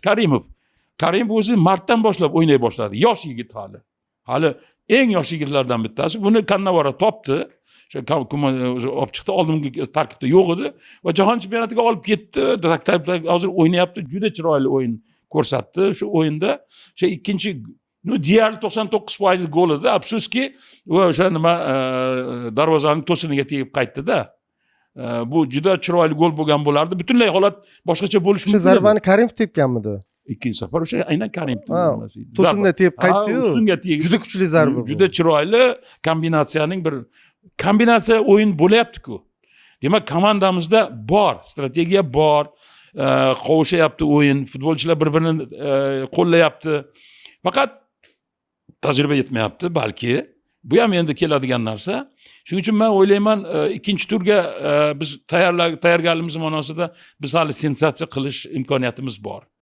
Karimov. Karimov o'zi martdan boshlab o'ynay boshladi. Yosh yigit hali. Hali eng yosh yigitlardan bittasi. Buni Kannavara topdi. O'sha o'sha olib chiqdi, oldingi tarkibda yo'q edi va jahon chempionatiga olib ketdi. Hozir o'ynayapti, juda chiroyli o'yin ko'rsatdi. Shu o'yinda o'sha ikkinchi, ну, deyarli 99% gol edi. Afsuski, u o'sha nima, darvozaning to'siniga tegib qaytdi-da. Bu juda chiroyli gol bo'lgan bo'lardi. Butunlay holat boshqacha bo'lishi O'sha mumkin edi. zarbani Karimov tepganmidi? Ikkinchi safar o'sha aynan Karimov Ha, to'sinda tepib qaytdi-yu. Ustunga tegdi. Juda kuchli zarba bu. Juda chiroyli kombinatsiyaning bir kombinatsiya o'yin bo'lyapti-ku. Demak, komandamizda bor, strategiya bor, qovushyapti o'yin, futbolchilar bir-birini qo'llayapti. Faqat tajriba yetmayapti balki. Bu ham endi keladigan narsa. Shuning uchun men o'ylayman, ikkinchi turga biz tayyorgarligimiz ma'nosida biz hali sensatsiya qilish imkoniyatimiz bor.